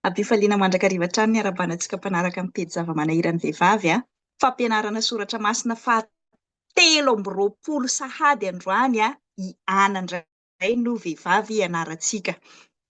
Ampifaliana mandrakariva hatrany ny arahabana antsika mpanaraka ny pejy zava-manahiran'ny vehivavy a. Fampianarana soratra masina faha 23 sahady androany a, i Ana indray no vehivavy ianarantsika.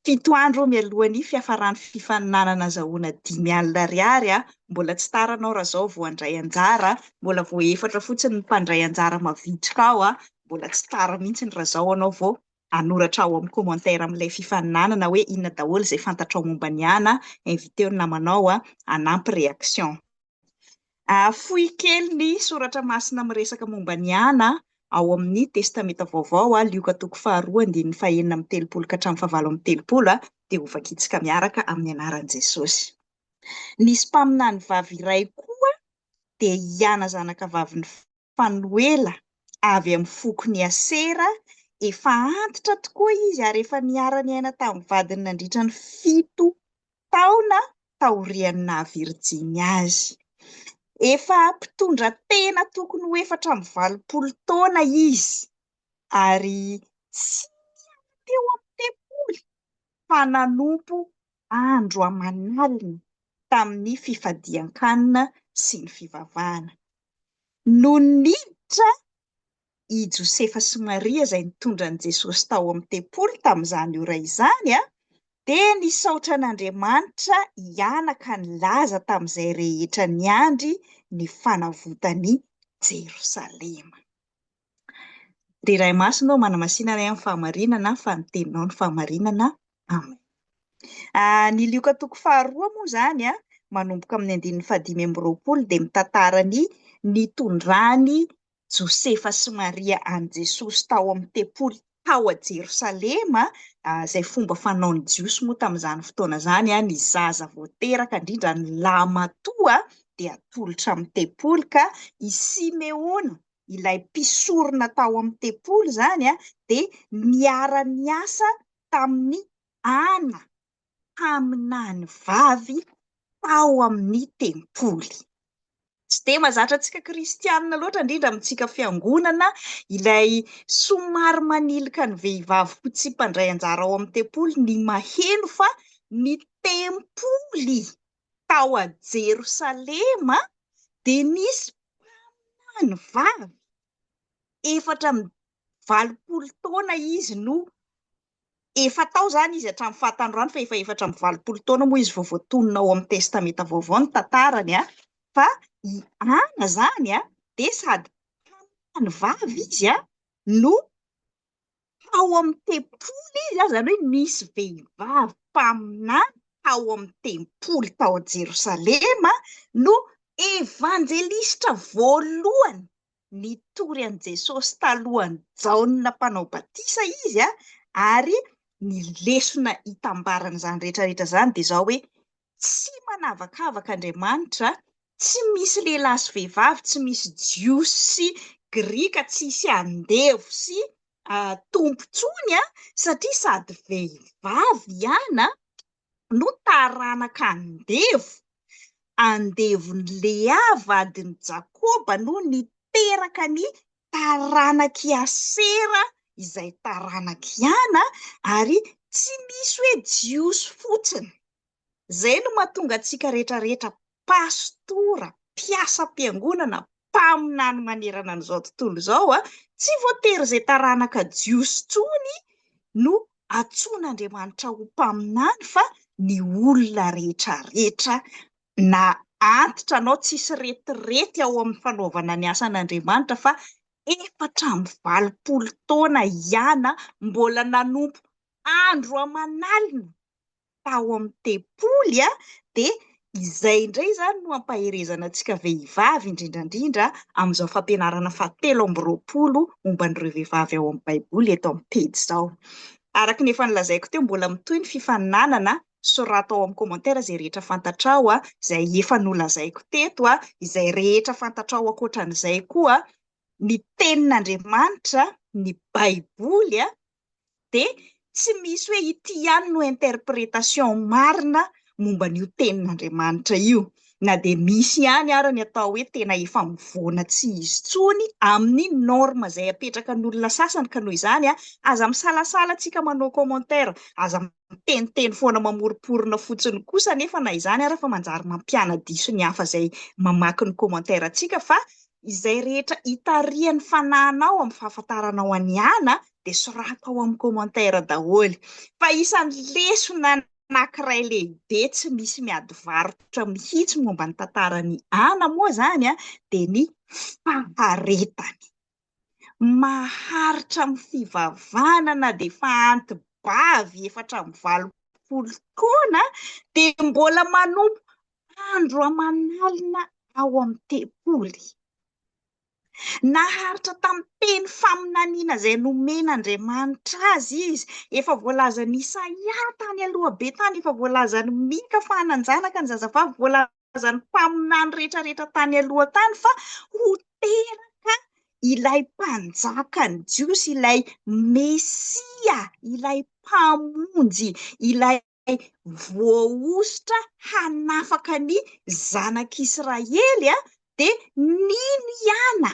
7 andro mialohan'ny fiafaran'ny fifaninanana azahoana 50 ariary a, mbola tsy tara anao raha izao vao handray anjara, mbola vao efatra fotsiny ny mpandray anjara mavitrika ao a, mbola tsy tara mihitsy raha izao anao vao hanoratra ao amin'ny commentaire amin'ilay fifaninanana hoe inona daholo izay fantatrao momba ny Ana, inviteo ny namanao hanampy réaction. Fohy kely ny soratra masina miresaka momba ny Ana ao amin'ny Testamenta Vaovao, Lioka toko faharoa andininy fahenina amby telopolo ka hatramin'ny fahavalo amby telopolo, dia hovakintsika miaraka amin'ny anaran'i Jesosy. Nisy mpaminany vavy iray koa dia i Ana zanakavavin'i Fanoela, avy amin'ny fokon'i Asera, efa antitra tokoa izy ary efa niara-niaina tamin'ny vadiny nandritra ny 7 taona taorian'ny naha-virjiny azy. Efa mpitondra tena tokony ho 84 taona izy ary tsy niala teo amin'ny tempoly fa nanompo andro aman'alina tamin'ny fifadian-kanina sy ny fivavahana. Nony niditra i Josefa sy Maria izay nitondra an'i Jesosy tao amin'ny tempoly tamin'izany ora izany, dia nisaotra an'Andriamanitra hianaka nilaza tamin'izay rehetra niandry ny fanavotan'i Jerosalema. Ry Ray Masina ô, manamasina anay amin'ny fahamarinana, fa ny teninao no fahamarinana. Amen. Ny Lioka toko faharoa moa izany, manomboka amin'ny andininy faha-25 dia mitantara ny nitondrany Josefa sy Maria an'i Jesosy tao amin'ny tempoly tao a Jerosalema, izay fomba fanaon'ny Jiosy moa tamin'izany fotoana izany, ny zaza vao teraka, indrindra ny lahimatoa, dia atolotra amin'ny tempoly ka i Simeona ilay mpisorona tao amin'ny tempoly izany dia niara-niasa tamin'i Ana, mpaminany vavy tao amin'ny tempoly. Tsy dia mahazatra antsika kristianina loatra, indrindra amintsika fiangonana, ilay somary manilika ny vehivavy ho tsy mpandray anjara ao amin'ny tempoly ny maheno fa ny tempoly tao a Jerosalema dia nisy mpaminany vavy 84 taona izy no efa tao izany izy hatramin'ny fahatanorany fa efa 84 taona moa izy vao voatonona ao amin'ny Testamenta Vaovao ny tantarany a, fa i Ana izany a dia sady mpaminany vavy izy a no tao amin'ny tempoly izy a, izany hoe nisy vehivavy mpaminany tao amin'ny tempoly tao Jerosalema no evanjelistra voalohany nitory an'i Jesosy talohan'i Jaona mpanao batisa izy a, ary ny lesona itambaran'izany rehetra rehetra izany dia izao hoe tsy manavakavaka Andriamanitra, tsy misy lehilahy sy vehivavy, tsy misy Jiosy sy Grika, tsisy andevo sy tompo intsony a, satria sady vehivavy ihany no taranaka andevo, andevon'i Lea vadin'i Jakoba no niteraka ny taranak'i Asera izay taranak'i Ana, ary tsy misy hoe Jiosy fotsiny. Izay no mahatonga antsika rehetra rehetra pastora, mpiasam-piangonana, mpaminany manerana an'izao tontolo izao, tsy voatery izay taranaka Jiosy intsony no antsoin'Andriamanitra ho mpaminany fa ny olona rehetra rehetra na antitra anao tsisy retirety ao amin'ny fanaovana ny asan'Andriamanitra fa 84 taona ihana mbola nanompo andro aman'alina tao amin'ny tempoly dia izay indray izany no ampaherezana antsika vehivavy indrindra indrindra amin'izao fampianarana faha-23 momba an'ireo vehivavy ao amin'ny Baiboly eto amin'ny pejy izao. Araka ny efa nolazaiko teo, mbola mitohy ny fifaninanana, sorato ao amin'ny commentaire izay rehetra fantatrao, izay efa nolazaiko teto, izay rehetra fantatrao ankoatran'izay koa, ny tenin'Andriamanitra, ny Baiboly dia tsy misy hoe ity ihany no interprétation marina momba an'io tenin'Andriamanitra io. Na dia misy ihany ara ny atao hoe tena efa mivoana tsy izy intsony amin'ny norme izay apetraka ny olona sasany ka noho izany aza misalasala tsika manao commentaire, aza miteniteny foana mamoromporona fotsiny kosa anefa na izany ara fa manjary mampiana-diso ny hafa izay mamaky ny commentaire antsika fa izay rehetra itarihan'ny fanahinao amin'ny fahafantaranao an'i Ana dia sorato ao amin'ny commentaire daholo fa isan'ny lesona anankiray lehibe tsy misy miady varotra mihitsy momba ny tantaran'i Ana moa izany dia ny faharetany. Maharitra amin'ny fivavahana na dia efa anti-bavy 84 taona dia mbola manompo andro aman'alina ao amin'ny tempoly. Naharitra tamin'ny teny faminaniana izay nomen'Andriamanitra azy izy. Efa voalazan'i Isaia tany aloha be tany, efa voalazan'i Mika fa hanan-janaka ny zazavavy, voalazan'ny mpaminany rehetrarehetra tany aloha tany fa ho teraka ilay mpanjakan'ny Jiosy, ilay Mesia, ilay Mpamonjy, ilay voahosotra hanafaka ny zanak'Israely dia nino i Ana.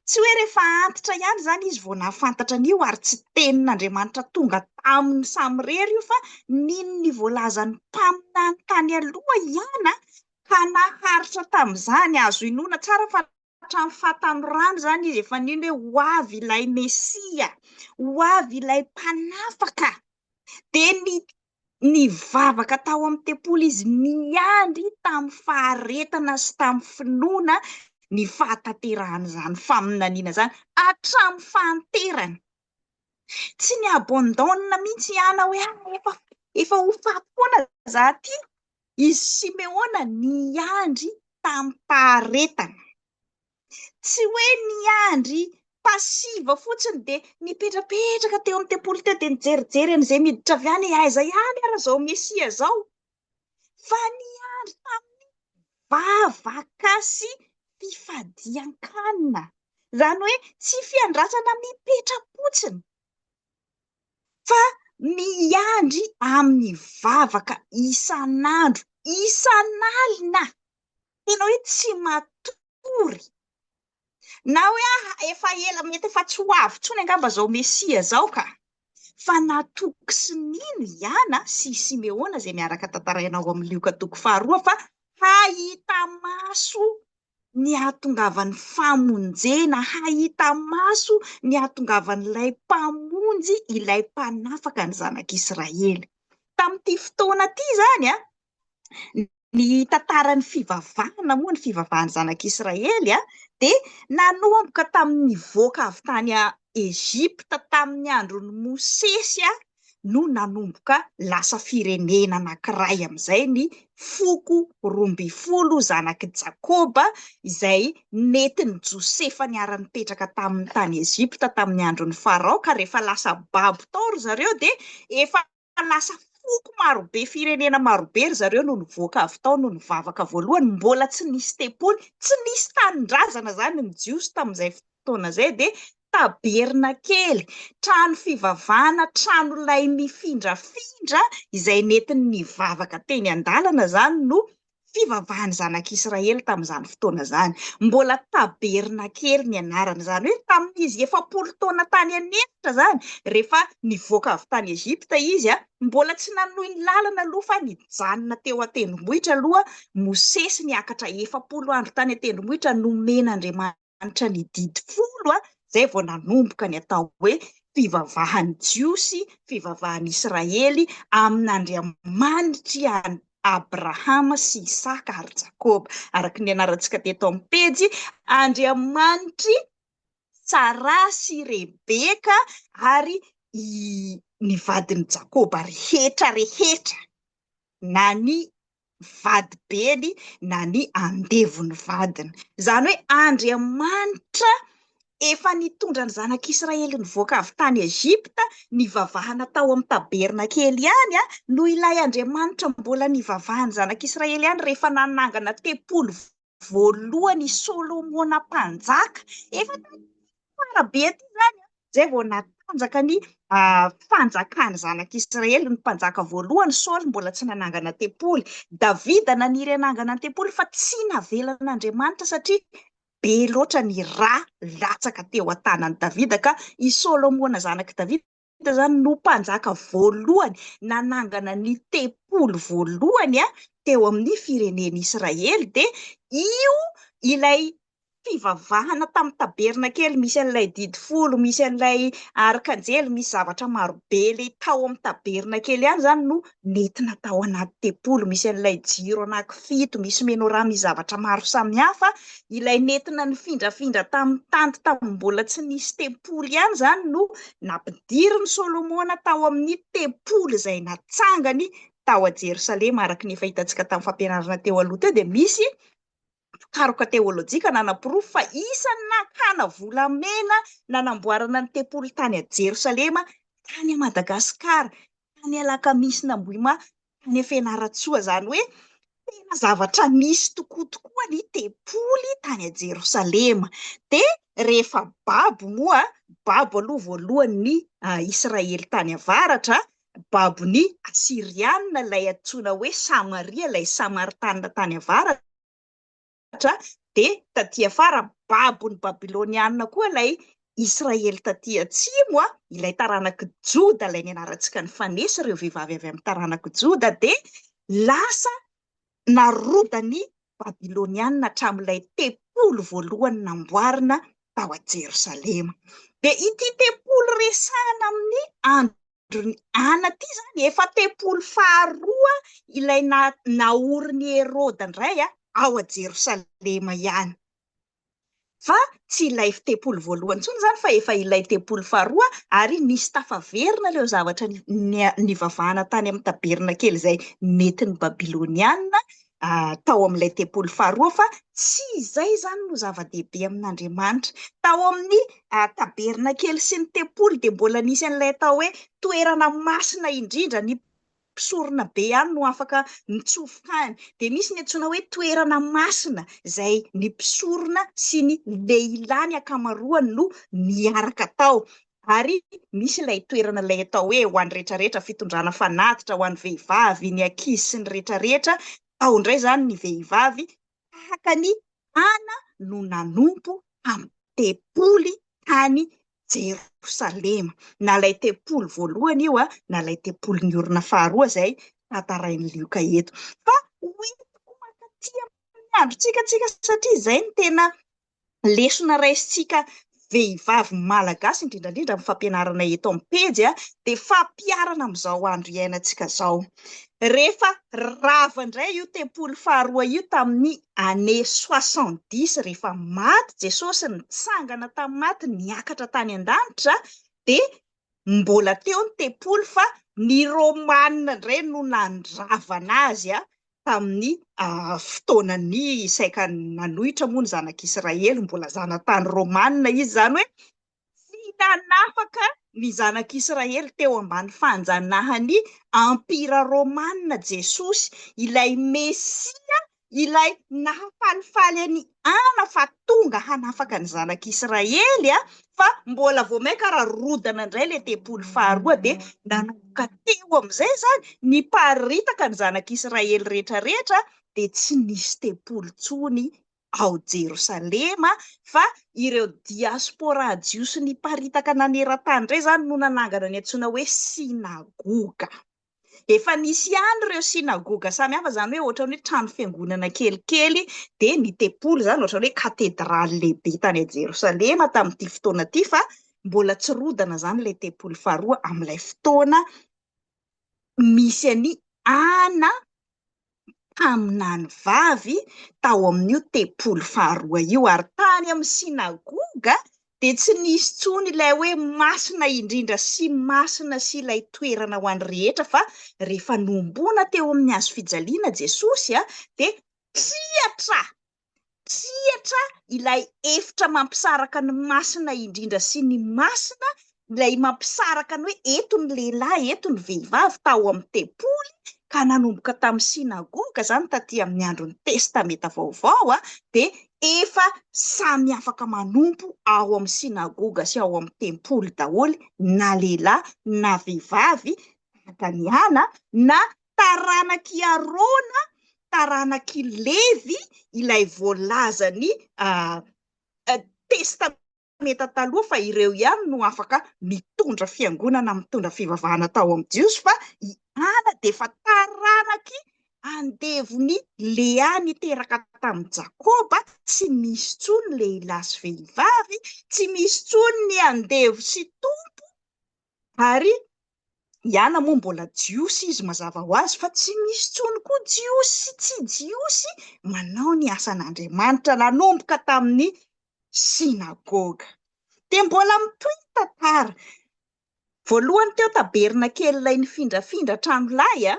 Tsy hoe rehefa antitra ihany izany izy vao nahafantatra an'io ary tsy tenin'Andriamanitra tonga taminy samirery io fa nino ny voalazan'ny mpaminany tany aloha i Ana ka naharitra tamin'izany. Azo inoana tsara fa hatramin'ny fahatanorany izany izy efa nino hoe ho avy ilay Mesia, ho avy ilay Mpanafaka. Dia ny nivavaka tao amin'ny tempoly izy, niandry tamin'ny faharetana sy tamin'ny finoana ny fahatanterahan'izany faminaniana izany hatramin'ny fahanterany. Tsy ni-abandonne mihitsy i Ana hoe ah, efa efa ho faty foana za ty. Izy Simeona niandry tamim-paharetana. Tsy hoe niandry passive fotsiny dia nipetrapetraka teo amin'ny tempoly teo dia nijerijery an'izay miditra avy any, aiza ihany ary izao Mesia izao. Fa niandry tamin'ny vavaka sy fifadian-kanina. Izany hoe tsy fiandrasana mipetra-potsiny fa miandry amin'ny vavaka isan'andro, isan'alina. Tena hoe tsy matory. Na hoe ah, efa ela, mety efa tsy ho avy intsony angamba izao Mesia izao ka. Fa natoky sy nino i Ana sy i Simeona izay miaraka tantaraina ao amin'ny Lioka toko faharoa fa hahita maso ny hahatongavan'ny famonjena, hahita maso ny hahatongavan'ilay Mpamonjy, ilay Mpanafaka ny zanak'Israely. Tamin'ity fotoana ity izany, ny tantaran'ny fivavahana moa, ny fivavahan'ny zanak'Israely dia nanomboka tamin'ny nivoaka avy tany Egypta tamin'ny andron'i Mosesy no nanomboka lasa firenena anankiray amin'izay ny foko 12 zanak'i Jakoba izay nentin'i Josefa niara-nipetraka taminy tany Egypta tamin'ny andron'i Farao ka rehefa lasa babo tao ry zareo dia efa lasa foko marobe, firenena marobe ry zareo no nivoaka avy tao no nivavaka voalohany, mbola tsy nisy tempoly, tsy nisy tanindrazana izany ny Jiosy tamin'izay fotoana izay dia tabernakely, trano fivavahana, trano lay mifindrafindra izay nentiny nivavaka teny an-dalana izany no fivavahan'ny zanak'Israely tamin'izany fotoana izany. Mbola tabernakely ny anarany, izany hoe tamin'izy 40 taona tany an'efitra izany, rehefa nivoaka avy tany Egypta izy, mbola tsy nanohy ny lalana aloha fa nijanona teo an-tendrombohitra aloha Mosesy niakatra 40 andro tany an-tendrombohitra nomen'Andriamanitra Andriamanitra ny didy folo, izay vao nanomboka ny atao hoe fivavahan'ny Jiosy, fivavahan'ny Israely amin'Andriamanitr'i Abrahama sy Isaka ary Jakoba. Araka ny nianarantsika teto amin'ny pejy, Andriamanitr'i Saraha sy Rebeka ary ny vadin'i Jakoba rehetra rehetra, na ny vadibeny na ny andevon'ny vadiny. Izany hoe Andriamanitra efa nitondra ny zanak'Israely nivoaka avy tany Egypta, nivavahana tao amin'ny tabernakely ihany, no ilay Andriamanitra mbola nivavahan'ny zanak'Israely ihany rehefa nanangana tempoly voalohany i Solomona mpanjaka. Efa taty fara be aty izany, izay vao natao. nampatanjaka ny fanjakan'ny zanak'Israely. Ny mpanjaka voalohany Saoly mbola tsy nanangana tempoly. Davida naniry hanangana ny tempoly fa tsy navelan'Andriamanitra satria be loatra ny ra latsaka teo an-tanan'i Davida ka i Solomona zanak'i Davida izany no mpanjaka voalohany nanangana ny tempoly voalohany teo amin'ny firenen'Israely dia io ilay fivavahana tamin'ny tabernakely misy an'ilay didy folo, misy an'ilay arkanjely, misy zavatra marobe ilay tao amin'ny tabernakely ihany izany no nentina tao anaty tempoly, misy an'ilay jiro anankifito, misy menorah, misy zavatra maro samihafa, ilay nentina nifindrafindra tamin'ny tanty tamin'ny mbola tsy nisy tempoly ihany izany no nampidirin'i Solomona tao amin'ny tempoly izay natsangany tao a Jerosalema, araka ny efa hitantsika tamin'ny fampianarana teo aloha teo dia misy mpikaroka teolojika nanaporofo fa isan'ny nakana volamena nanamboarana ny tempoly tany Jerosalema, tany Madagasikara, tany Alakamisin'Ambohimaha, tany Fianarantsoa. Izany hoe tena zavatra nisy tokoa tokoa ny tempoly tany Jerosalema. Dia rehefa babo moa, babo aloha voalohany ny Israely tany avaratra, babon'ny Asyriana ilay antsoina hoe Samaria, ilay Samaritanina tany avaratra, dia taty afara babon'ny Babyloniana koa ilay Israely taty atsimo, ilay taranak'i Joda, ilay nianarantsika nifanesy ireo vehivavy avy amin'ny taranak'i Joda, dia lasa narodan'ny Babyloniana hatramin'ilay tempoly voalohany namboarina tao a Jerosalema. Dia ity tempoly resahana amin'ny andron'i Ana ity izany efa tempoly faharoa ilay naorin'i Heroda indray ao a Jerosalema ihany. Fa tsy ilay tempoly voalohany intsony izany fa efa ilay tempoly faharoa ary nisy tafaverina ireo zavatra nivavahana tany amin'ny tabernakely izay nentin'ny Babyloniana tao amin'ilay tempoly faharoa fa tsy izay izany no zava-dehibe amin'Andriamanitra. Tao amin'ny tabernakely sy ny tempoly dia mbola nisy an'ilay atao hoe toerana masina indrindra, ny mpisorona be ihany no afaka mitsofoka any. Dia misy ny antsoina hoe toerana masina izay ny mpisorona sy ny lehilahy ny ankamaroany no miaraka tao. Ary misy ilay toerana ilay atao hoe ho an'ny rehetrarehetra, fitondrana fanatitra ho an'ny vehivavy, ny ankizy sy ny rehetrarehetra. Tao indray izany ny vehivavy tahaka ny Ana no nanompo tamin'ny tempoly tany Jerosalema. Na ilay tempoly voalohany io, na ilay tempoly niorina faharoa izay tantarain'i Lioka eto. Fa ho entiko mankaty amin'ny androntsika tsika satria izay no tena lesona raisintsika vehivavy malagasy, indrindra indrindra amin'ny fampianarana eto amin'ny pejy, dia fampiharana amin'izao andro iainantsika izao. Rehefa rava indray io tempoly faharoa io tamin'ny année 70, rehefa maty Jesosy, nitsangana tamin'ny maty, niakatra tany an-danitra, dia mbola teo ny tempoly fa ny Romanina indray no nandravana azy tamin'ny fotoanan'ny saika nanohitra moa ny zanak'Israely, mbola zanatany Romanina izy, izany hoe tsy nanafaka ny zanak'Israely teo ambany fanjanahan'ny Empira Romanina Jesosy, ilay Mesia Ilay nahafalifaly an'i Ana fa tonga hanafaka ny zanak'Israely fa mbola vao mainka raha rodana indray ilay tempoly faharoa dia nanomboka teo amin'izay izany niparitaka ny zanak'Israely rehetra rehetra dia tsy nisy tempoly intsony ao Jerosalema fa ireo diaspora jiosy niparitaka naneran-tany indray izany no nanangana ny antsoina hoe synagoga. Efa nisy ihany ireo synagoga samihafa, izany hoe ohatran'ny hoe trano fiangonana kelikely, dia ny tempoly izany ohatran'ny hoe katedraly lehibe tany Jerosalema tamin'ity fotoana ity, fa mbola tsy rodana izany ilay tempoly faharoa amin'ilay fotoana misy an'i Ana mpaminany vavy tao amin'io tempoly faharoa io, ary tany amin'ny synagoga dia tsy nisy intsony ilay hoe masina indrindra sy masina sy ilay toerana ho an'ny rehetra, fa rehefa nohomboana teo amin'ny hazo fijaliana Jesosy dia triatra Triatra ilay efitra mampisaraka ny masina indrindra sy ny masina, ilay mampisaraka ny hoe eto ny lehilahy, eto ny vehivavy tao amin'ny tempoly, ka nanomboka tamin'ny synagoga izany taty amin'ny andron'ny Testamenta Vaovao dia Efa samy afaka manompo ao amin'ny synagoga sy ao amin'ny tempoly daholo na lehilahy na vehivavy, tahaka an'i Ana, na taranak'i Arona, taranak'i Levy, ilay voalazan'ny Testamenta Taloha fa ireo ihany no afaka mitondra fiangonana, mitondra fivavahana tao amin'ny Jiosy, fa i Ana dia efa taranak'i andevon'i Lea niteraka tamin'i Jakoba, tsy misy intsony lehilahy sy vehivavy, tsy misy intsony ny andevo sy tompo, ary i Ana moa mbola Jiosy izy mazava ho azy, fa tsy misy intsony koa Jiosy sy tsy Jiosy manao ny asan'Andriamanitra nanomboka tamin'ny synagoga. Dia mbola mitohy ny tantara. Voalohany teo tabernakely ilay nifindrafindra tranolay,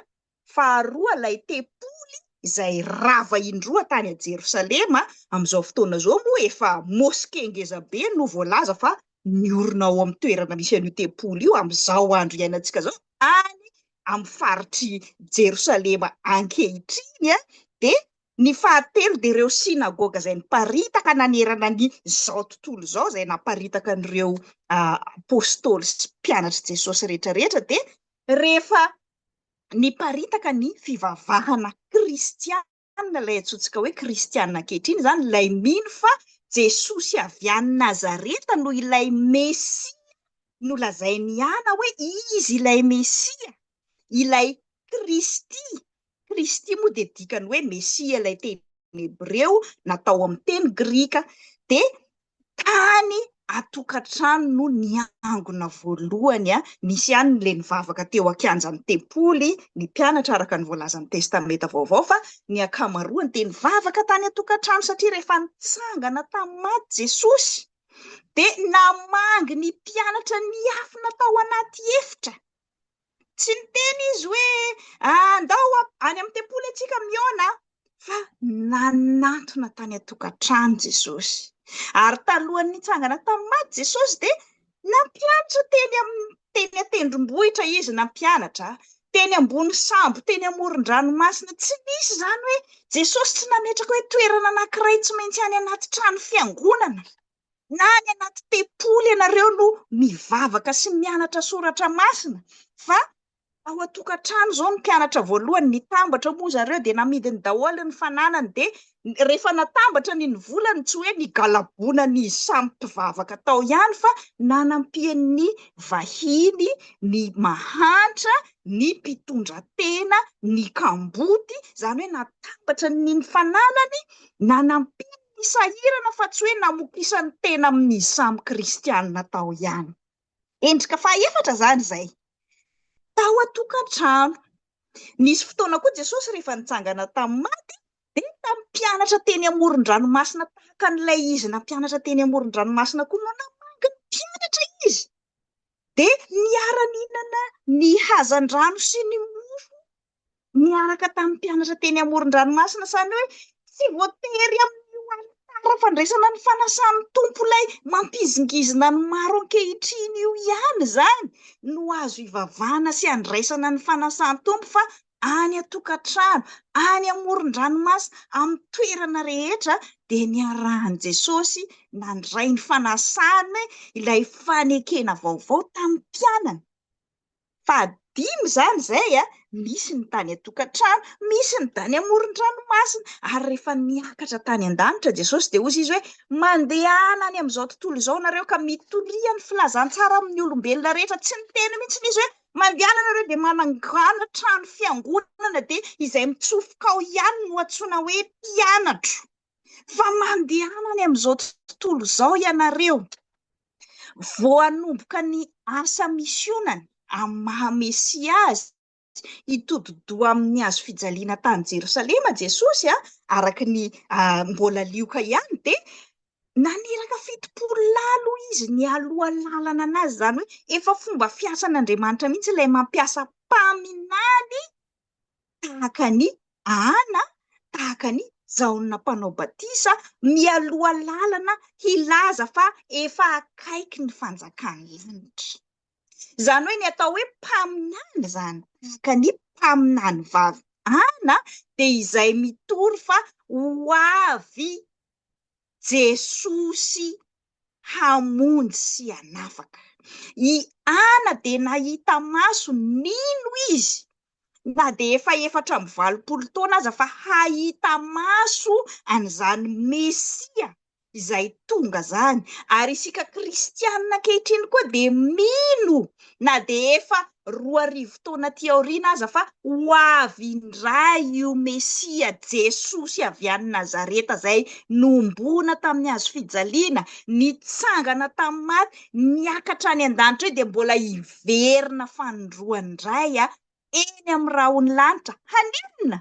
faharoa ilay tempoly izay rava indroa tany Jerosalema, amin'izao fotoana izao moa efa mosquée ngezabe no voalaza fa niorina ao amin'ny toerana misy an'io tempoly io amin'izao andro iainantsika izao, any amin'ny faritr'i Jerosalema ankehitriny, dia Ny fahatelo dia ireo synagoga izay niparitaka nanerana ny izao tontolo izao, izay naparitaka an'ireo apostoly sy mpianatr'i Jesosy rehetra rehetra, dia rehefa niparitaka ny fivavahana kristiana, ilay antsointsika hoe kristiana ankehitriny izany, ilay mino fa Jesosy avy any Nazareta no ilay Mesia nolazain'i Ana hoe izy ilay Mesia, ilay Kristy, Kristy moa dia dikany hoe Mesia ilay teny hebreo natao amin'ny teny grika, dia tany an-tokantrano no niangona voalohany, nisy ihany ilay nivavaka teo an-kianjan'ny tempoly ny mpianatra araka ny voalazan'ny Testamenta Vaovao fa ny ankamaroany dia nivavaka tany an-tokantrano satria rehefa nitsangana tamin'ny maty Jesosy dia namangy ny mpianatra niafina tao anaty efitra. Tsy niteny izy hoe andao any amin'ny tempoly antsika mihaona fa nanantona tany an-tokantrano Jesosy. Ary talohan'ny nitsangana tamin'ny maty Jesosy dia nampianatra teny amin'ny teny an-tendrombohitra izy nampianatra, teny ambony sambo, teny amoron-dranomasina. Tsy nisy izany hoe Jesosy tsy nametraka hoe toerana anankiray tsy maintsy any anaty trano fiangonana. Na any anaty tempoly ianareo no mivavaka sy mianatra soratra masina fa ao an-tokantrano izao ny mpianatra voalohany nitambatra moa zareo dia namidiny daholo ny fananany dia rehefa natambatra ny ny volany tsy hoe nigalabonan'izy samy mpivavaka tao ihany fa nanampian'ny vahiny, ny mahantra, ny mpitondra tena, ny kamboty, izany hoe natambatra ny ny fananany nanampiany ny sahirana fa tsy hoe namokisany tena amin'izy samy kristianina tao ihany. Endrika fahaefatra izany izay. Tao an-tokantrano. Nisy fotoana koa Jesosy rehefa nitsangana tamin'ny maty dia tamin'ny mpianatra teny amoron-dranomasina tahaka an'ilay izy nampianatra teny amoron-dranomasina koa no namangy ny mpianatra izy. Dia niara-nihinana ny hazandrano sy ny mofo niaraka tamin'ny mpianatra teny amoron-dranomasina, izany hoe tsy voatery amin'io alitara fandraisana ny fanasan'ny Tompo ilay mampihizingizina ny maro ankehitriny io ihany izany no azo ivavahana sy andraisana ny fanasan'ny Tompo fa any an-tokantrano, any amoron-dranomasina, amin'ny toerana rehetra dia niarahan'i Jesosy nandray ny fanasany ilay fanekena vaovao tamin'ny mpianany. Fahadimy izany izay, misy ny tany an-tokantrano, misy ny tany amoron-dranomasina. Ary rehefa niakatra tany an-danitra Jesosy dia hoy izy hoe, mandehana any amin'izao tontolo izao nareo ka mitoria ny filazantsara amin'ny olombelona rehetra. Tsy niteny mihitsy izy hoe, mandehana nareo dia manangana trano fiangonana dia izay mitsofoka ao ihany no antsoina hoe mpianatro. Fa mandehana any amin'izao tontolo izao ianareo. Vao hanomboka ny asa misionany amin'ny maha Mesia azy, hitodi-doha amin'ny hazo fijaliana tany Jerosalema Jesosy, araka ny mbola Lioka ihany, dia naniraka 70 lahy aloha izy nialoha lalana anazy, izany hoe efa fomba fiasan'Andriamanitra mihitsy ilay mampiasa mpaminany tahaka an'i Ana, tahaka an'i Jaona Mpanao Batisa, mialoha lalana hilaza fa efa akaiky ny fanjakan'ny lanitra. Izany hoe ny atao hoe mpaminany izany, tahaka ny mpaminany vavy Ana, dia izay mitory fa ho avy. Jesosy hamonjy sy hanafaka. I Ana dia nahita maso, nino izy na dia efa 84 taona aza fa hahita maso an'izany Mesia izay tonga izany. Ary isika kristianina ankehitriny koa dia mino na dia efa 2000 taona aty aoriana aza fa ho avy indray io Mesia Jesosy avy any Nazareta izay nohomboana tamin'ny hazo fijaliana, nitsangana tamin'ny maty, niakatra any an-danitra io dia mbola hiverina fanindroany indray eny amin'ny rahon'ny lanitra. Haninona?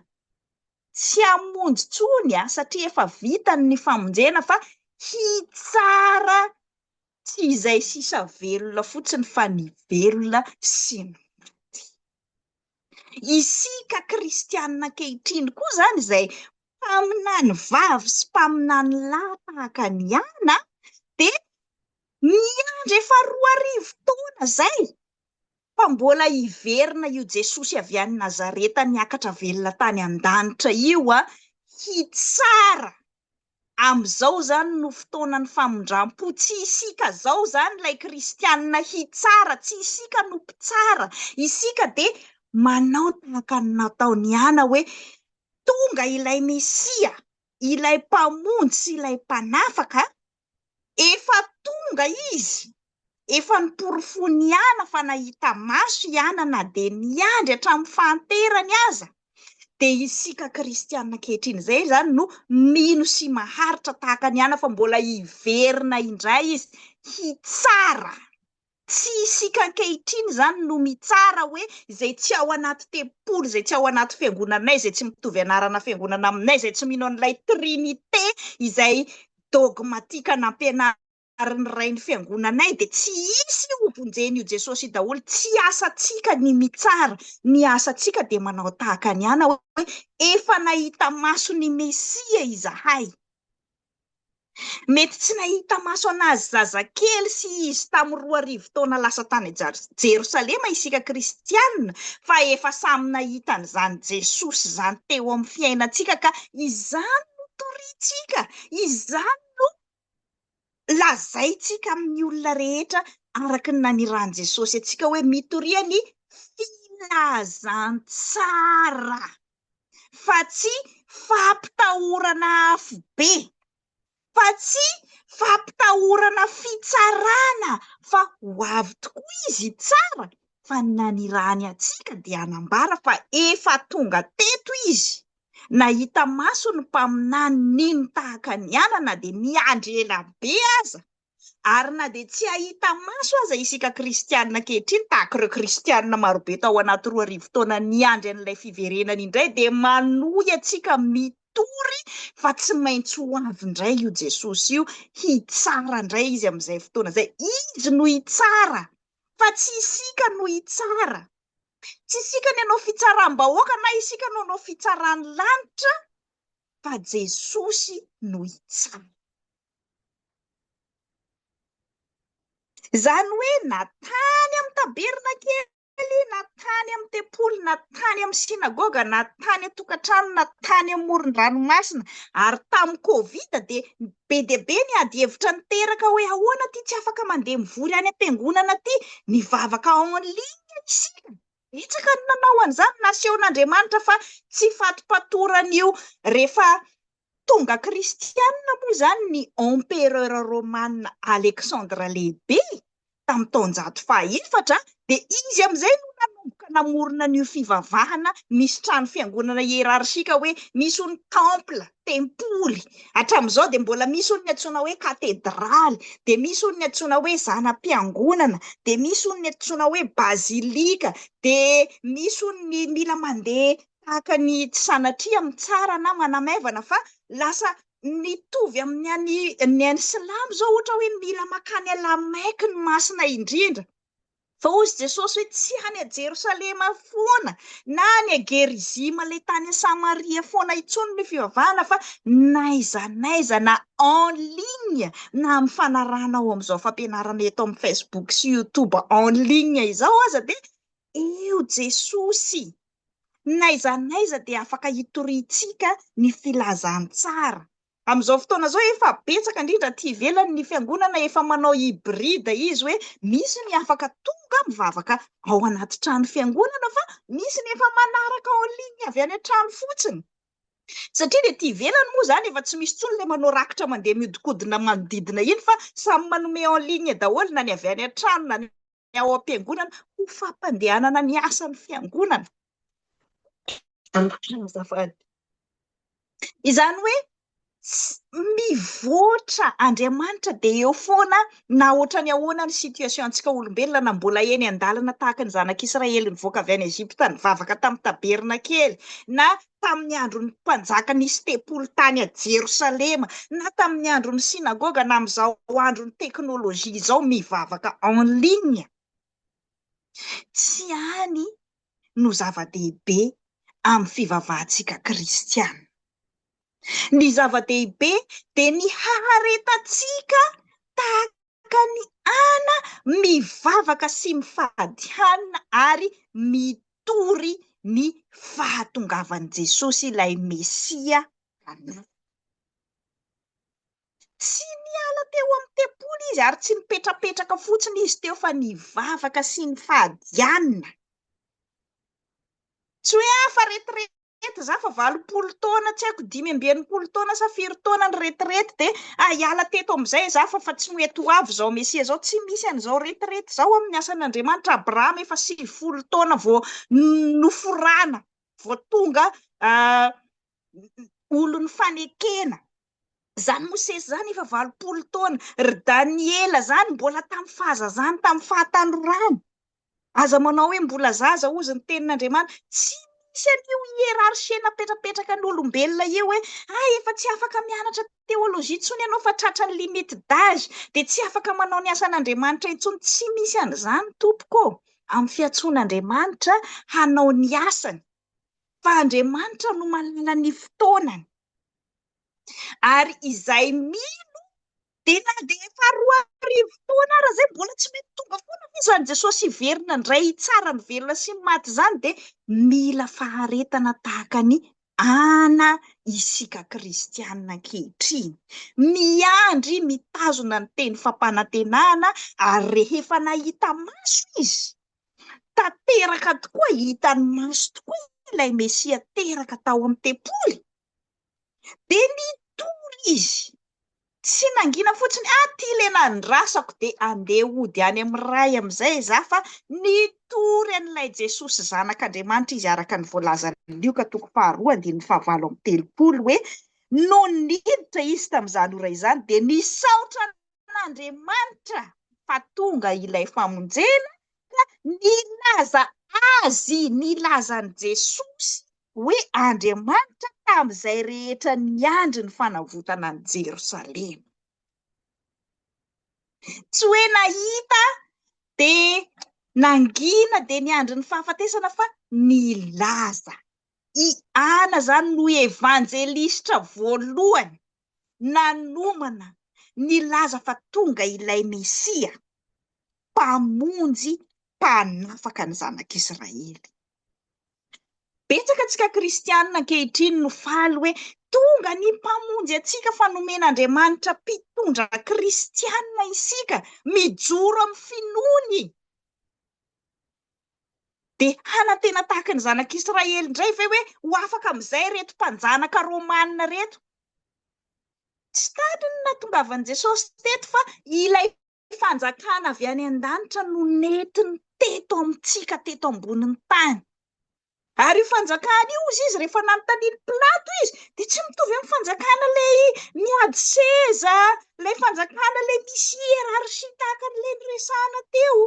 Tsy hamonjy intsony satria efa vitany ny famonjena fa hitsara tsy izay sisa velona fotsiny fa ny velona sy ny maty. Isika kristianina ankehitriny koa izany izay mpaminany vavy sy mpaminany lahy tahaka an'i Ana dia miandry efa 2000 taona izay fa mbola hiverina io Jesosy avy any Nazareta niakatra velona tany an-danitra io hitsara. Amin'izao izany no fotoanan'ny famindram-po, tsy isika izao izany ilay kristianina hitsara, tsy isika no mpitsara, isika dia manao tahaka ny nataon'i Ana hoe tonga ilay Mesia, ilay Mpamonjy sy ilay Mpanafaka, Efa tonga izy, efa noporofoin'i Ana fa nahita maso i Ana na dia niandry hatramin'ny fahanterany aza. Dia isika kristiana ankehitriny izay izany no mino sy maharitra tahaka an'i Ana fa mbola hiverina indray izy hitsara. Tsy isika ankehitriny izany no mitsara hoe izay tsy ao anaty tempoly, izay tsy ao anaty fiangonanay, izay tsy mitovy anarana fiangonana aminay, izay tsy mino an'ilay trinite izay dogmatika nampianarin'ny rain'ny fiangonanay dia tsy hisy hovonjen'io Jesosy io daholo. Tsy asantsika ny mitsara, ny asantsika dia manao tahaka an'i Ana hoe efa nahita maso ny Mesia izahay. Mety tsy nahita maso an'azy zazakely sy izy tamin'ny 2000 taona lasa tany Jerosalema isika kristiana fa efa samy nahita an'izany Jesosy izany teo amin'ny fiainantsika ka izany no torintsika, izany no lazaintsika amin'ny olona rehetra araka ny nanirahan'i Jesosy antsika hoe mitoria ny filazantsara. fa tsy fampitahorana afobe, fa tsy fampitahorana fitsarana fa ho avy tokoa izy hitsara fa ny nanirahany antsika dia hanambara fa efa tonga teto izy, nahita maso ny mpaminany nino tahaka ny anana dia niandry ela be aza. Ary na dia tsy hahita maso aza isika kristiana ankehitriny, tahaka ireo kristiana marobe tao anaty 2000 taona niandry an'ilay fiverenany indray, dia manohy antsika mitory fa tsy maintsy ho avy indray io Jesosy io, hitsara indray Izy amin'izay fotoana izay. Izy no hitsara, fa tsy isika no hitsara. Tsy isika ny hanao fitsaram-bahoaka na isika no hanao fitsaran'ny lanitra, fa Jesosy no hitsara. Izany hoe na tany amin'ny tabernakely, na tany amin'ny tempoly, na tany amin'ny synagoga, na tany an-tokantrano, na tany amoron-dranomasina. Ary tamin'ny Covid dia be dia be ny adihevitra niteraka hoe ahoana ity tsy afaka mandeha mivory any am-piangonana ity, nivavaka en ligne isika. Betsaka ny nanao an'izany, nasehon'Andriamanitra fa tsy fatopatoran'io rehefa Tonga kristianina moa izany ny empereur romana Alexandre Lehibe tamin'ny taonjato fahaefatra dia izy amin'izay no nanomboka namorona an'io fivavahana misy trano fiangonana hierarchique hoe misy hono temple, tempoly, hatramin'izao dia mbola misy hono ny antsoina hoe katedraly, dia misy hono ny antsoina hoe zana-piangonana, dia misy hono ny antsoina hoe bazilika, dia misy hono ny mila mandeha tahaka ny tsy sanatria mitsara na manamaivana fa lasa mitovy amin'ny an'ny ny an'ny silamo izao ohatra hoe mila makany à la Mecque ny masina indrindra. Fa hozy Jesosy hoe tsy any a Jerosalema foana na any a Gerizima ilay tany a Samaria foana intsony ny fivavahana fa n'aiza n'aiza na en ligne na amin'ny fanarahana ao amin'izao fampianarana eto amin'ny Facebook sy YouTube en ligne izao aza dia eo Jesosy. N'aiza n'aiza dia afaka hitoriantsika ny filazantsara. Amin'izao fotoana izao efa betsaka indrindra aty ivelany ny fiangonana efa manao hybride izy hoe misy ny afaka tonga mivavaka ao anaty trano fiangonana fa misy ny efa manaraka en ligne avy any an-trano fotsiny. Satria ny aty ivelany moa izany efa tsy misy intsony ilay manao rakitra mandeha mihodinkodina manodidina iny fa samy manome en ligne daholo na ny avy any an-trano na ny ao am-piangonana ho fampandehanana ny asan'ny fiangonana. Azafady. Izany hoe mivoatra Andriamanitra dia eo foana na ohatran'ny ahoana ny situation antsika olombelona na mbola eny an-dalana tahaka ny zanak'Israely nivoaka avy any Egypta nivavaka tamin'ny tabernakely na tamin'ny andron'ny mpanjaka nisy tempoly tany a Jerosalema na tamin'ny andron'ny synagoga na amin'izao andron'ny teknolojia izao mivavaka en ligne. Tsy any no zava-dehibe amin'ny fivavahantsika kristiana. Ny zava-dehibe dia ny haharetantsika tahaka ny ana mivavaka sy mifady hanina ary mitory ny fahatongavan'i Jesosy ilay Mesia Mpanafaka. Tsy niala teo amin'ny tempoly izy ary tsy nipetrapetraka fotsiny izy teo fa nivavaka sy nifady hanina. Tsy hoe ah fa retirety za fa 80 taona tsy haiko 65 taona sa firy taona ny retirety dia ah hiala teto amin'izay za fa fa tsy mety ho avy izao Mesia izao. Tsy misy an'izao retirety izao amin'ny asan'Andriamanitra. Abrahama efa 90 taona vao noforana, vao tonga olon'ny fanekena. Izany Mosesy izany efa 80 taona, ry Daniela izany mbola tamin'ny fahazazany, tamin'ny fahatanorany. Aza manao hoe mbola zaza hozy ny tenin'Andriamanitra. Tsy misy an'io hiérarchie napetrapetraka ny olombelona io hoe ah efa tsy afaka mianatra théologie intsony ianao fa tratra ny limite d'âge dia tsy afaka manao ny asan'Andriamanitra intsony. Tsy misy an'izany tompoko ô, amin'ny fiantsoan'Andriamanitra hanao ny asany. Fa Andriamanitra no mahalala ny fotoanany. Ary izay mino dia na dia efa 2000 taona ara izay mbola tsy mety tonga foana ve izany Jesosy hiverina indray hitsara ny velona sy ny maty izany dia mila faharetana tahaka ny ana isika kristianina ankehitriny. Miandry mitazona ny teny fampanantenana ary rehefa nahita maso izy tanteraka tokoa, hitan'ny maso tokoa ilay Mesia teraka tao amin'ny tempoly, dia nitory izy. Tsy nangina fotsiny, ah ty le nandrasako dia andeha hody any amin'ny Ray amin'izay za, fa nitory an'ilay Jesosy Zanak'Andriamanitra izy araka ny voalazan'i Lioka toko faharoa andininy fahavalo amby telopolo hoe, nony niditra izy tamin'izany ora izany dia nisaotra an'Andriamanitra fa tonga ilay famonjena ka nilaza azy, nilaza an'i Jesosy hoe Andriamanitra tamin'izay rehetra niandry ny fanavotana an'i Jerosalema. Tsy hoe nahita dia nangina dia niandry ny fahafatesana fa nilaza. I Ana izany no evanjelistra voalohany nanomana nilaza fa tonga ilay Mesia, Mpamonjy, Mpanafaka ny Zanak'Israely. Betsaka antsika kristianina ankehitriny no faly hoe tonga ny Mpamonjy antsika fa nomen'Andriamanitra mpitondra kristianina isika, mijoro amin'ny finoany. Dia hanantena tahaka ny zanak'Israely indray ve hoe ho afaka amin'izay ireto mpanjanaka romanina ireto? Tsy tany ny nahatongavan'i Jesosy teto fa ilay fanjakana avy any an-danitra no nentiny teto amintsika teto ambonin'ny tany. Ary io fanjakana io hozy izy rehefa nanontanian'i Pilato izy dia tsy mitovy amin'ny fanjakana ilay miady seza, ilay fanjakana ilay misy hiérarchie tahaka an'ilay niresahana teo.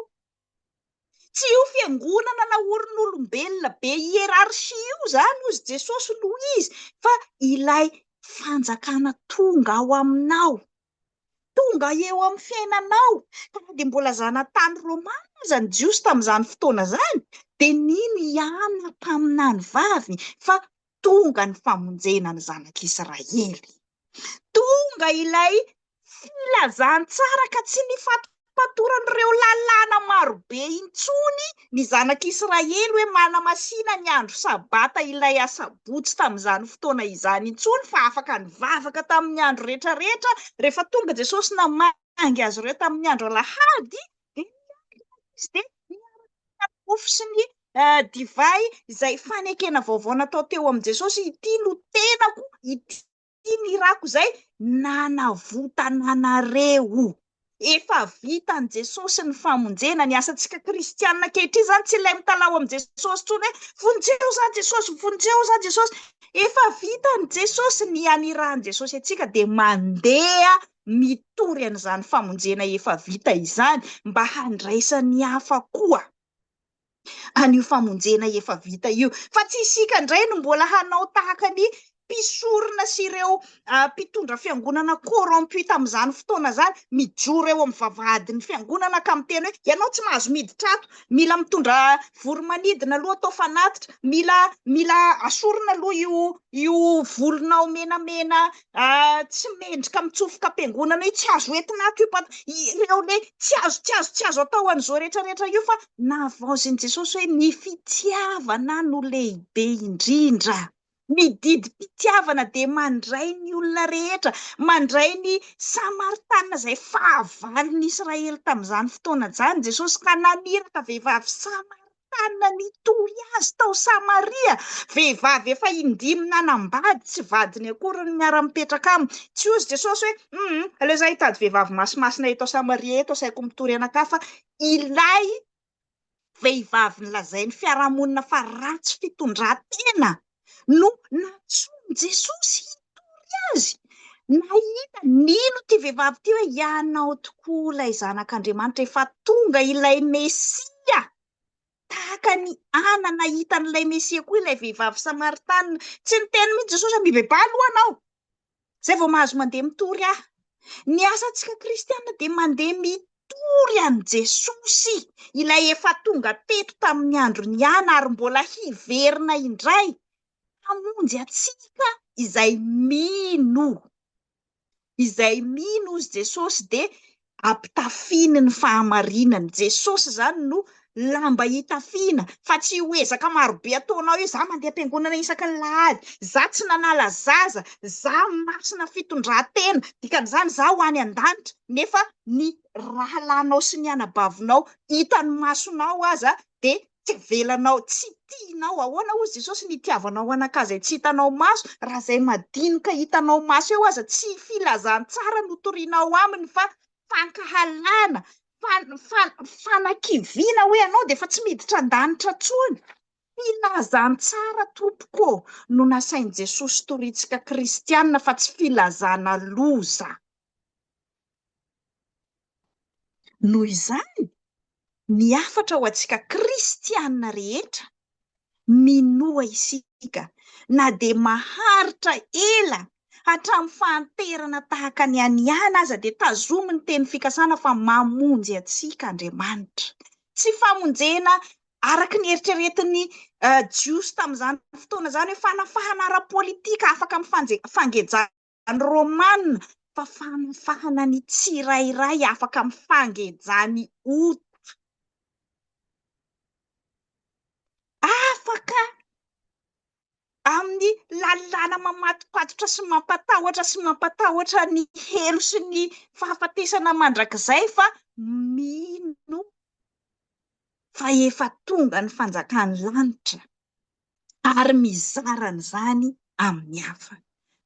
Tsy io fiangonana naorin'olombelona be hiérarchie io izany hozy Jesosy no izy fa ilay fanjakana tonga ao aminao, tonga eo amin'ny fiainanao. Ka na dia mbola zanatany romana aza ny Jiosy tamin'izany fotoana izany dia nino i Ana mpaminany vavy fa tonga ny famonjena ny zanak'Israely. Tonga ilay filazantsara ka tsy nifaty. fatopatoran'ireo lalàna marobe intsony ny zanak'Israely hoe manamasina ny andro sabata ilay asabotsy tamin'izany fotoana izany intsony fa afaka nivavaka tamin'ny andro rehetra rehetra. Rehefa tonga Jesosy namangy azy ireo tamin'ny andro alahady dia niaraka izy dia niaraka ny mofo sy ny divay izay fanekena vaovao natao teo amin'i Jesosy, ity no tenako, ity ny rako izay nanavotana anareo. Efa vitan'i Jesosy ny famonjena. Ny asantsika kristianina ankehitriny izany tsy ilay mitalaho amin'i Jesosy intsony hoe vonjeo za Jesosy, vonjeo za Jesosy. Efa vitan'i Jesosy ny anirahan'i Jesosy antsika dia mandeha mitory an'izany famonjena efa vita izany mba handraisan'ny hafa koa an'io famonjena efa vita io. Fa tsy isika indray no mbola hanao tahaka ny mpisorona sy ireo mpitondra fiangonana corrompu tamin'izany fotoana izany, mijoro eo amin'ny vavahadin'ny fiangonana ka miteny hoe ianao tsy mahazo miditra ato, mila mitondra voromanidina aloha atao fanatitra, mila mila asorina aloha io io volonao menamena tsy mendrika mitsofoka am-piangonana io, tsy azo entina ato io pat-, ireo le tsy azo tsy azo tsy azo atao an'izao rehetra rehetra io fa navaozin'i Jesosy hoe ny fitiavana no lehibe indrindra. Ny didim-pitiavana dia mandray ny olona rehetra, mandray ny Samaritanina izay fahavalon'ny Israely tamin'izany fotoana izany Jesosy ka naniraka vehivavy Samaritanina nitory azy tao Samaria, vehivavy efa indimy nanambady, tsy vadiny akory ny miara-mipetraka aminy. Tsy hozy Jesosy hoe, hum, aleo izaho hitady vehivavy masimasina eto Samaria eto asaiko mitory anakahy fa ilay vehivavy nolazain'ny fiarahamonina fa ratsy fitondran-tena no nantsoin'i Jesosy hitory azy. Nahita, nino ity vehivavy ity hoe ianao tokoa ilay Zanak'Andriamanitra, efa tonga ilay Mesia. Tahaka ny Ana nahita an'ilay Mesia koa ilay vehivavy Samaritanina. Tsy niteny mihitsy Jesosy hoe mibebaha aloha ianao. Zay vao mahazo mandeha mitory ahy. Ny asantsika kristiana dia mandeha mitory an'i Jesosy, ilay efa tonga teto tamin'ny androny ihany ary mbola hiverina indray hamonjy antsika izay mino. Izay mino hozy Jesosy dia ampitafiany ny fahamarinany. Jesosy izany no lamba itafiana fa tsy io ezaka marobe ataonao io, za mandeha am-piangonana isaky ny lahady, za tsy nanala zaza, za masina fitondran-tena, dikan'izany za ho any an-danitra, nefa ny rahalahinao sy ny anabavinao hitan'ny masonao aza dia tsy avelanao, tsy tianao, ahoana hozy Jesosy ny itiavanao anakahy izay tsy hitanao maso, raha izay madinika hitanao maso eo aza tsy filazantsara no torianao aminy fa fankahalana, fanakiviana hoe ianao dia efa tsy miditra an-danitra intsony. Filazantsara tompoko ô no nasain'i Jesosy toriantsika kristiana fa tsy filazana loza. Noho izany, ny hafatra ho antsika kristiana rehetra, minoa isika na dia maharitra ela hatramin'ny fahanterana tahaka ny an'i Ana aza dia tazomy ny teny fikasana fa mamonjy antsika Andriamanitra. Tsy famonjena araka ny eritreretin'ny Jiosy tamin'izany fotoana izany hoe fanafahana ara-politika afaka amin'ny fangejana ny Romana fa fanafahana ny tsirairay afaka amin'ny fangejan'ny ota. Afaka amin'ny lalàna mamatopatotra sy mampatahotra sy mampatahotra ny helo sy ny fahafatesana mandrakizay fa mino fa efa tonga ny fanjakan'ny lanitra. ary mizara an'izany amin'ny hafa.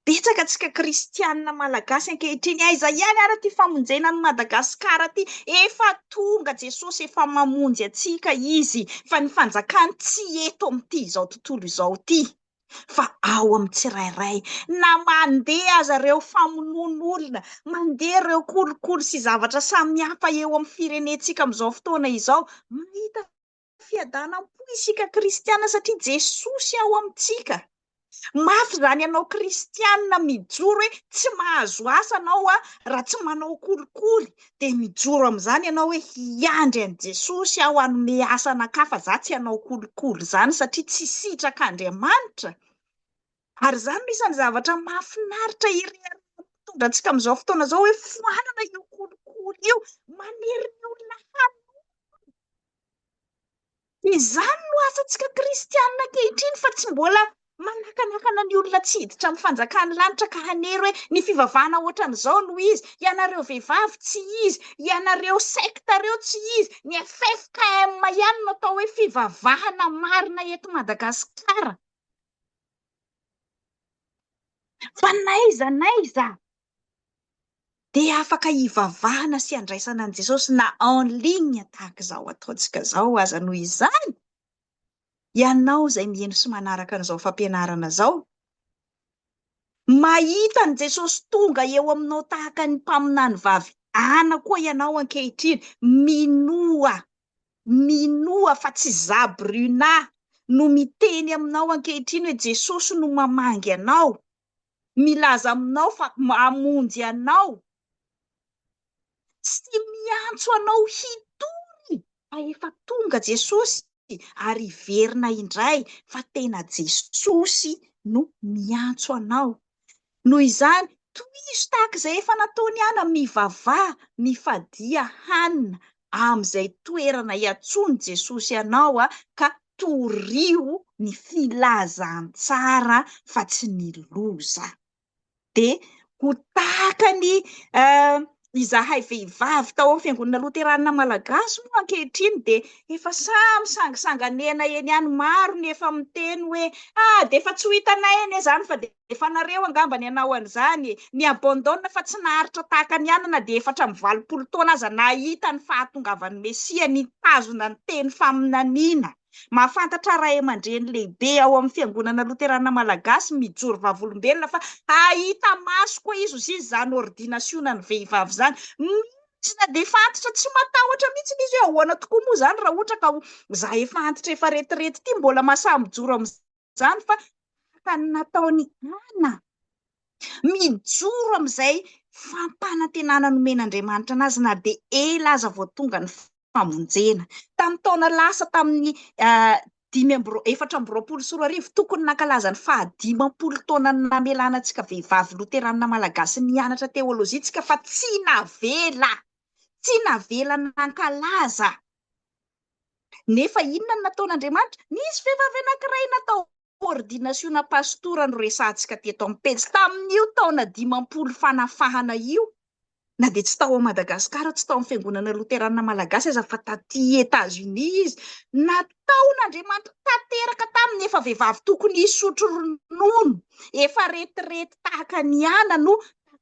Betsaka antsika kristianina malagasy ankehitriny, aiza ihany ary ity famonjena an'i Madagasikara ity? Efa tonga Jesosy, efa mamonjy antsika Izy, fa ny fanjakany tsy eto amin'ity izao tontolo izao ity, fa ao amin'ny tsirairay. Na mandeha aza ireo famonoan'olona, mandeha ireo kolikoly sy zavatra samihafa eo amin'ny firenentsika amin'izao fotoana izao, mahita fiadanam-po isika kristiana satria Jesosy ao amintsika. Mafy izany ianao kristiana mijoro hoe tsy mahazo asa anao raha tsy manao kolikoly, dia mijoro amin'izany ianao hoe hiandry an'i Jesosy aho hanome asa anakahy fa za tsy hanao kolikoly izany satria tsy sitrak'Andriamanitra. Ary izany no isan'ny zavatra mahafinaritra ireharehan'ny mpitondra antsika amin'izao fotoana izao hoe foanana io kolikoly. devoly io, manery ny olona hanota. Izany no asantsika kristianina ankehitriny fa tsy mbola manakanakana ny olona tsy hiditra amin'ny fanjakan'ny lanitra ka hanery hoe ny fivavahana ohatran'izao no izy, ianareo vehivavy tsy izy, ianareo secte reo tsy izy, ny ffkm ihany no atao hoe fivavahana marina eto Madagasikara. Fa n'aiza n'aiza dia afaka hivavahana sy handraisana an'i Jesosy na en ligne tahaka izao ataontsika izao aza. Noho izany, ianao izay miheno sy manaraka an'izao fampianarana izao, mahita an'i Jesosy tonga eo aminao tahaka ny mpaminany vavy Ana koa ianao ankehitriny, minoa, minoa fa tsy za Bruna no miteny aminao ankehitriny hoe Jesosy no mamangy anao. milaza aminao fa hamonjy anao, tsy miantso anao hitory fa efa tonga Jesosy ary hiverina indray fa tena Jesosy no miantso anao. Noho izany, tohizo tahaka izay efa nataony ihany, mivavaha, mifadia hanina amin'izay toerana iantsoan'i Jesosy anao ka torio ny filazantsara fa tsy ny loza. Dia ho tahaka ny izahay vehivavy tao amin'ny Fiangonana Loterana Malagasy moa ankehitriny dia efa samy sangisanganena eny ihany, maro ny efa miteny hoe ah dia efa tsy ho hitanay anie izany fa dia efa nareo angamba ny hanao an'izany e, ny abandonne fa tsy naharitra tahaka ny anana dia 84 taona aza nahita ny fahatongavan'ny Mesia nitazona ny teny faminaniana. Mahafantatra ray aman-dreny lehibe ao amin'ny Fiangonana Loterana Malagasy mijoro vavolombelona fa hahita maso koa izy hozy izy izany ordinasionan'ny vehivavy izany. Mihitsy na dia efa antitra tsy matahotra mihitsy izy hoe ahoana tokoa moa izany raha ohatra ka ho za efa antitra efa retirety ity mbola mahasahy mijoro amin'izany fa tahaka ny nataon'i Ana mijoro amin'izay fampanantenana nomen'Andriamanitra anazy na dia ela aza vao tonga ny famonjena. Tamin'ny taona lasa tamin'ny 2024 tokony nankalaza ny fahadimampolo taonan'ny namelana antsika vehivavy loteranina malagasy nianatra teolojia tsika fa tsy navela, tsy navela nankalaza. Nefa inona no nataon'Andriamanitra? Nisy vehivavy anankiray natao ordinasiona pastora noresahantsika teto amin'ny pejy tamin'io taona 50 fanafahana io, na dia tsy tao Madagasikara, tsy tao amin'ny fiangonana loterana malagasy aza fa taty Etats-Unis izy, nataon'Andriamanitra tanteraka taminy, efa vehivavy tokony hisotro ronono, efa retirety tahaka ny ana no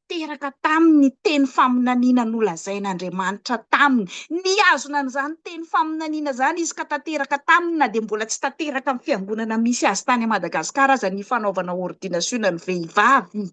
Tanteraka taminy ny teny faminaniana nolazain'Andriamanitra taminy. Nihazona an'izany teny faminaniana izany izy ka tanteraka taminy na dia mbola tsy tanteraka amin'ny fiangonana misy azy tany Madagasikara aza ny fanaovana ordinasiona ny vehivavy.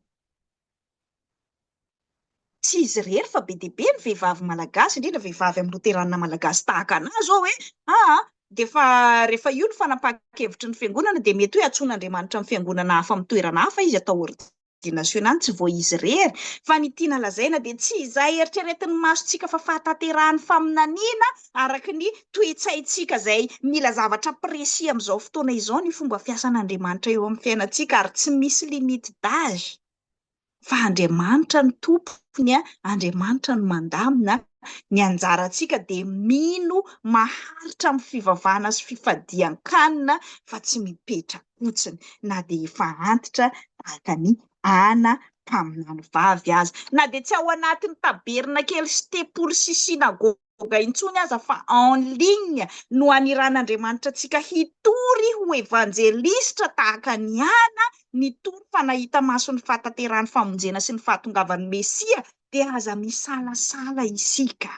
Tsy izy irery fa be dia be ny vehivavy malagasy, indrindra vehivavy amin'ny loterana malagasy tahaka anà izao hoe aa dia efa rehefa io ny fanapahan-kevitry ny fiangonana dia mety hoe antsoin'Andriamanitra amin'ny fiangonana hafa amin'ny toerana hafa izy atao ordinasiona. Nasionaly tsy vao izy irery fa ny tiana lazaina dia tsy izay eritreretin'ny masontsika fa fahatanterahan'ny faminaniana araka ny toe-tsaintsika izay mila zavatra précis amin'izao fotoana izao ny fomba fiasan'Andriamanitra eo amin'ny fiainantsika ary tsy misy limite d'âge fa Andriamanitra no tompony, Andriamanitra no mandamina, ny anjarantsika dia mino maharitra amin'ny fivavahana sy fifadian-kanina fa tsy mipetra-potsiny na dia efa antitra tahaka an'i Ana mpaminany vavy aza, na dia tsy ao anatin'ny tabernakely sy tempoly sy synagoga intsony aza fa en ligne no aniran'Andriamanitra antsika hitory ho evanjelistra tahaka an'i Ana nitory fa nahita maso ny fahatanterahan'ny famonjena sy ny fahatongavan'ny Mesia dia aza misalasala isika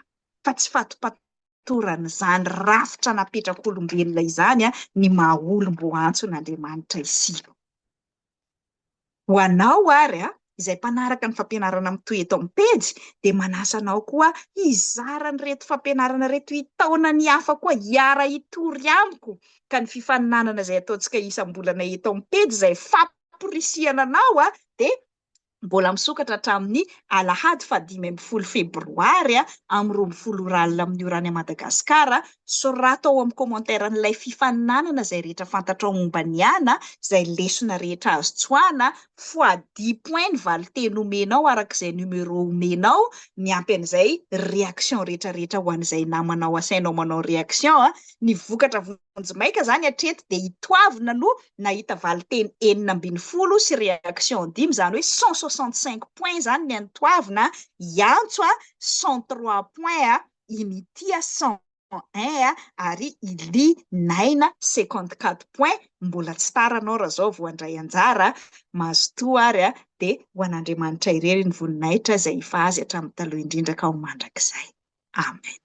fa tsy fatopatoran'izany rafitra napetrak'olombelona izany ny maha olom-boaantson'Andriamanitra isika. Ho anao ary izay mpanaraka ny fampianarana mitohy eto amin'ny pejy dia manasa anao koa hizara an'ireto fampianarana ireto hitaona ny hafa koa hiara-hitory amiko ka ny fifaninanana izay ataontsika isam-bolana eto amin'ny pejy izay famporisihana anao dia. Mbola misokatra hatramin'ny alahady faha-15 febroary amin'ny 12 ora alina amin'ny ora any Madagasikara. Sorato ao amin'ny commentaire an'ilay fifaninanana izay rehetra fantatrao momba ny ana, izay lesona rehetra azo tsoahana, fois dix points ny valinteny omenao araka izay numéro omenao, miampy an'izay réaction rehetra rehetra ho an'izay namanao asainao manao réaction. Ny vokatra vonjimaika izany hatreto dia i Toavina no nahita valinteny 16 sy réaction dimy, izany hoe 165 points izany ny an'i Toavina, i Antso 103 points, i Mitia 101 ary i Ly Naina 54 points. Mbola tsy tara anao raha izao vao handray anjara, mazotoa ary dia ho an'Andriamanitra irery ny voninahitra izay efa azy hatramin'ny taloha indrindra ka ho mandrakizay. Amen.